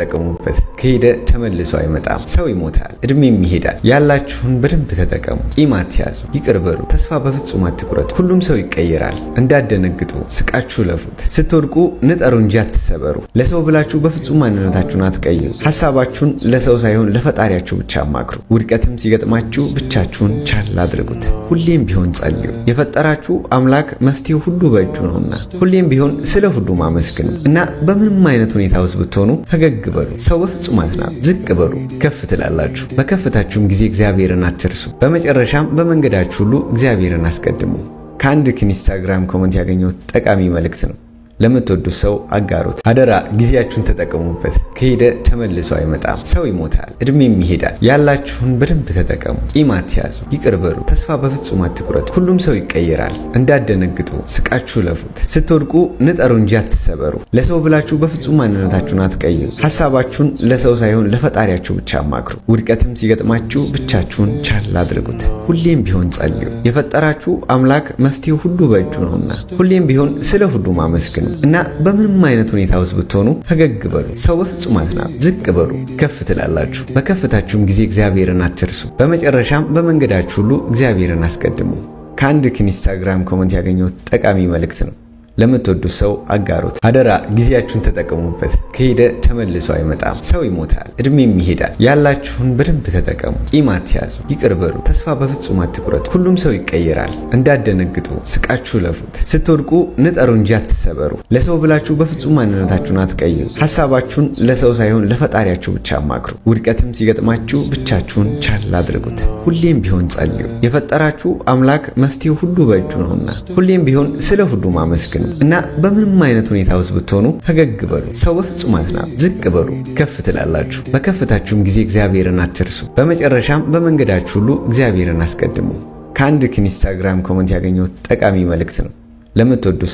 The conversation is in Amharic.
ተጠቀሙበት። ከሄደ ተመልሶ አይመጣም። ሰው ይሞታል፣ እድሜም ይሄዳል። ያላችሁን በደንብ ተጠቀሙ። ቂም አትያዙ፣ ይቅር በሉ። ተስፋ በፍጹም አትቁረጡ። ሁሉም ሰው ይቀየራል። እንዳትደነግጡ፣ ስቃችሁ እለፉት። ስትወድቁ ንጠሩ እንጂ አትሰበሩ። ለሰው ብላችሁ በፍጹም ማንነታችሁን አትቀይሩ። ሀሳባችሁን ለሰው ሳይሆን ለፈጣሪያችሁ ብቻ አማክሩ። ውድቀትም ሲገጥማችሁ ብቻችሁን ቻል አድርጉት። ሁሌም ቢሆን ጸልዩ። የፈጠራችሁ አምላክ መፍትሄው ሁሉ በእጁ ነውና ሁሌም ቢሆን ስለ ሁሉም አመስግኑ እና በምንም አይነት ሁኔታ ውስጥ ብትሆኑ ፈገግ በሉ። ሰው በፍጹም አትናቁ። ዝቅ በሉ፣ ከፍ ትላላችሁ። በከፍታችሁም ጊዜ እግዚአብሔርን አትርሱ። በመጨረሻም በመንገዳችሁ ሁሉ እግዚአብሔርን አስቀድሙ። ከአንድ ኢንስታግራም comment ያገኘሁት ጠቃሚ መልእክት ነው። ለምትወዱት ሰው አጋሩት። አደራ ጊዜያችሁን ተጠቀሙበት። ከሄደ ተመልሶ አይመጣም። ሰው ይሞታል፣ እድሜም ይሄዳል። ያላችሁን በደንብ ተጠቀሙ። ቂም አትያዙ፣ ይቅር በሉ። ተስፋ በፍጹም አትቁረጡ። ሁሉም ሰው ይቀየራል። እንዳትደነግጡ፣ ስቃችሁ እለፉት። ስትወድቁ ንጠሩ እንጂ አትሰበሩ። ለሰው ብላችሁ በፍጹም ማንነታችሁን አትቀይሩ። ሀሳባችሁን ለሰው ሳይሆን ለፈጣሪያችሁ ብቻ አማክሩ። ውድቀትም ሲገጥማችሁ ብቻችሁን ቻል አድርጉት። ሁሌም ቢሆን ጸልዩ። የፈጠራችሁ አምላክ መፍትሄው ሁሉ በእጁ ነውና ሁሌም ቢሆን ስለ ሁሉም አመስግኑ እና በምንም አይነት ሁኔታ ውስጥ ብትሆኑ ፈገግ በሉ። ሰው በፍጹም አትናቁ። ዝቅ በሉ፣ ከፍ ትላላችሁ። በከፍታችሁም ጊዜ እግዚአብሔርን አትርሱ። በመጨረሻም በመንገዳችሁ ሁሉ እግዚአብሔርን አስቀድሙ። ከአንድ ኢንስታግራም comment ያገኘሁት ጠቃሚ መልእክት ነው። ለምትወዱት ሰው አጋሩት። አደራ ጊዜያችሁን ተጠቀሙበት። ከሄደ ተመልሶ አይመጣም። ሰው ይሞታል፣ እድሜም ይሄዳል። ያላችሁን በደንብ ተጠቀሙ። ቂም አትያዙ፣ ይቅር በሉ። ተስፋ በፍጹም አትቁረጡ። ሁሉም ሰው ይቀየራል። እንዳትደነግጡ፣ ስቃችሁ እለፉት። ስትወድቁ ንጠሩ እንጂ አትሰበሩ። ለሰው ብላችሁ በፍጹም ማንነታችሁን አትቀይሩ። ሀሳባችሁን ለሰው ሳይሆን ለፈጣሪያችሁ ብቻ አማክሩ። ውድቀትም ሲገጥማችሁ ብቻችሁን ቻል አድርጉት። ሁሌም ቢሆን ጸልዩ። የፈጠራችሁ አምላክ መፍትሄው ሁሉ በእጁ ነውና ሁሌም ቢሆን ስለ ሁሉም አመስግኑ እና በምንም አይነት ሁኔታ ውስጥ ብትሆኑ ፈገግ በሉ። ሰው በፍጹም አትናቁ። ዝቅ በሉ፣ ከፍ ትላላችሁ። በከፍታችሁም ጊዜ እግዚአብሔርን አትርሱ። በመጨረሻም በመንገዳችሁ ሁሉ እግዚአብሔርን አስቀድሙ። ከአንድ ኢንስታግራም comment ያገኘሁት ጠቃሚ መልእክት ነው። ለምትወዱት